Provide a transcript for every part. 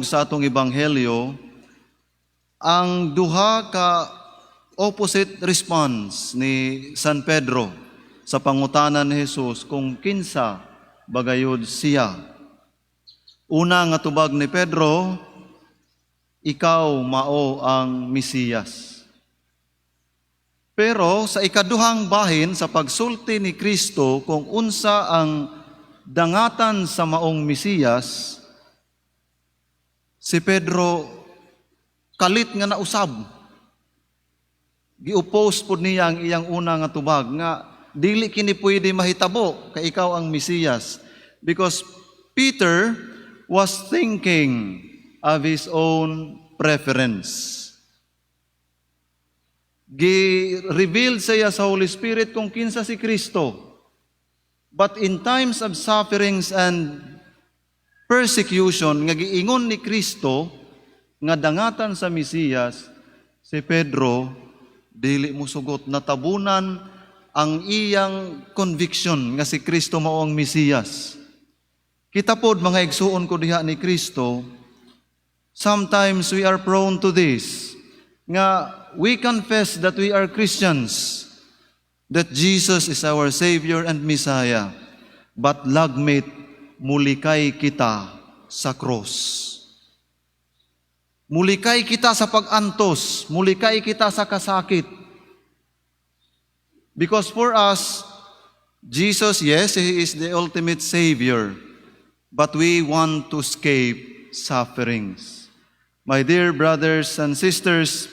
Sa atong ebanghelyo, ang duha ka opposite response ni San Pedro sa pangutana ni Jesus kung kinsa bagayod siya. Una nga tubag ni Pedro, "Ikaw mao ang Mesiyas." Pero sa ikaduhang bahin, sa pagsulti ni Kristo kung unsa ang dangatan sa maong Mesiyas, si Pedro kalit nga nausab. Gi-oppose pod niya ang iyang una nga tubag nga dili kini pwede mahitabo kay ikaw ang Mesiyas, because Peter was thinking of his own preference. Gi-revealed sa iya sa Holy Spirit kung kinsa si Kristo. But in times of sufferings and persecution nga giingon ni Kristo nga dangatan sa Mesiyas, si Pedro dili mo sugot, natabunan ang iyang conviction nga si Kristo mao ang Mesiyas. Kita pod, mga igsuon ko diha ni Kristo, sometimes we are prone to this nga we confess that we are Christians, that Jesus is our Savior and Messiah, but lagmit mulikay kita sa cross. Mulikay kita sa pag-antos, mulikay kita sa kasakit. Because for us, Jesus, yes, He is the ultimate Savior, but we want to escape sufferings. My dear brothers and sisters,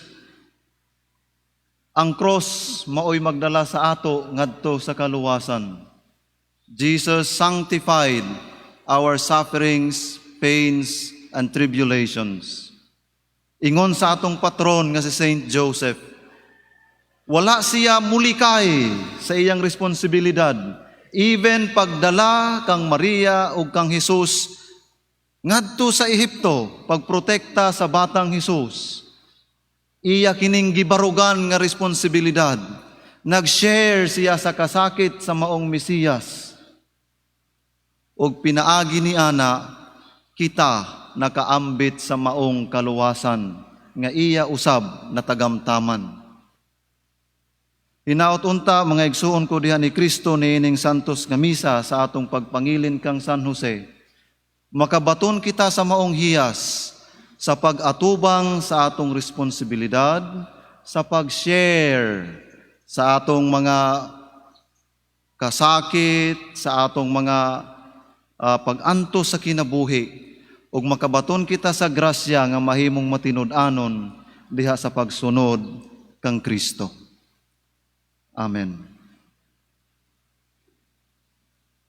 ang cross maoy magdala sa ato ngadto sa kaluwasan. Jesus sanctified our sufferings, pains, and tribulations. Ingon sa atong patron nga si Saint Joseph, wala siya mulikay sa iyang responsibilidad. Even pagdala kang Maria ug kang Jesus ngadto sa Ehipto, pagprotekta sa batang Jesus, iya kining gibarugan nga responsibilidad. Nag-share siya sa kasakit sa maong Mesiyas. Ug pinaagi ni ana, kita nakaambit sa maong kaluwasan nga iya usab natagamtaman. Hinaot unta, mga igsuon ko diha ni Kristo, niining Santos nga Misa sa atong pagpangilin kang San Jose, makabaton kita sa maong hiyas sa pag-atubang sa atong responsibilidad, sa pag-share sa atong mga kasakit, sa atong mga pag-antos sa kinabuhi, ug makabaton kita sa grasya nga mahimong matinud-anon diha sa pagsunod kang Kristo. Amen.